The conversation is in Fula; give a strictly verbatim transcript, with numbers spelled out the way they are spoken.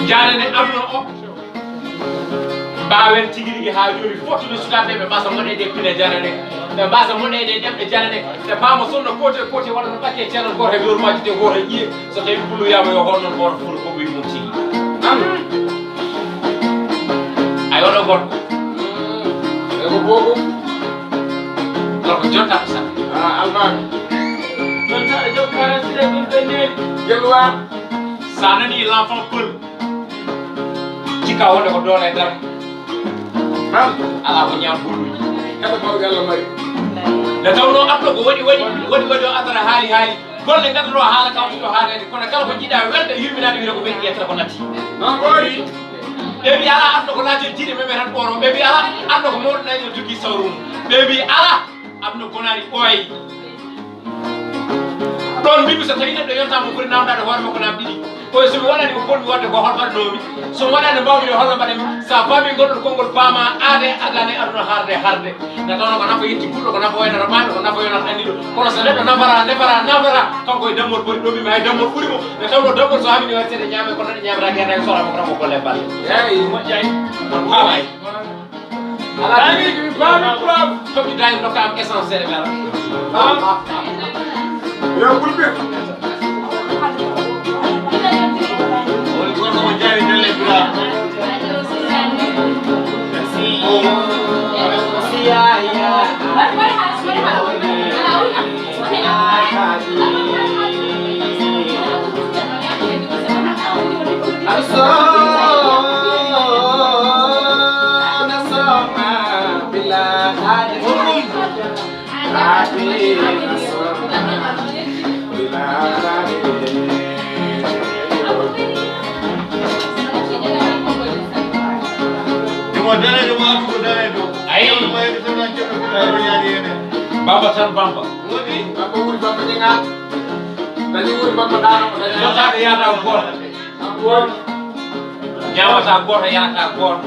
Janane aduna o. Mbaawen tigi rigi haa jooni fottude sukaaɓe ɓe mbasa moɗeede e pine janane. Ɓe mbasa moɗeede e ɗemɗe janane. Ɓe paama sonno koote koote waɗa no ɓakke ceenal gooto e yormaaji de gooto e ƴiye. So tawi pullo yaama yo hono noon gooto fof ko ɓuri mum tigi. An. Ay oɗo gorko. E ko bobo. Gorko jonta ko sa. Ah, almaami. Jonta e jom karan sire ɗum ɓe neeɓi. Gelwaar. Sa nani l'enfant peul. Cikka wonde ko doole e darde. Alaa ko ñaam ɓulluji. Kala mawɓe Allah mari. Nde tawnoo aduna ko waɗi waɗi waɗi waɗi o adara haali haali. Golle ngaddoto haala kawtuɗo haalede kono kala ko jiɗa welde yurminaade wiyata ko ɓen ƴettata ko natti. Noon ɓoori. Ɓe mbi alaa aduna ko laajol jiɗe men men tan ɓooro. Ɓe mbi alaa aduna ko mawɗo nayi o jogii sawru mum. Ɓe mbi alaa aduna gonaani ɓooyi. Ɗon mbimi so tawi neɗɗo yonta mo foti namdade hoore makko nam ɗiɗi. Koye somi waɗani ko ponmi wadde ko hol mbaɗanomi? Somi waɗani mbawmi yo holno mbaɗami? Sa faami ngol ɗo konngol paama aade adane aduna harde harde. Nde tawno ko nafa yetti gulɗo ko nafa waynata ɓaɗo ko nafa yonata anniɗo. Kono so neɗɗo nafara nefara nafara kanko e dammol boni ɗo mbimi hay dammol ɓuri mo. Nde tawno dammol so hamini waɗi seeɗa ñaame ko naɗi ñamata gerdaki sorama ko tan ko golle balle. Eyi moƴƴay. Paamay. Ala tigi mi paami pulaar. Toɓi dañi ɗo kam essentiel e mera. Yo kulɓe. Woni gorko mo jaawi dalle pulaar. Imo danejo ma ko danejo. Ayi. Bamba tan bamba. Woni bamba wuri bamba ñeŋa. Dañi wuri bamba daano ko dañi. Jotaade yaata ko gooto. Bamba wuri. Ñaamata gooto, yarata gooto.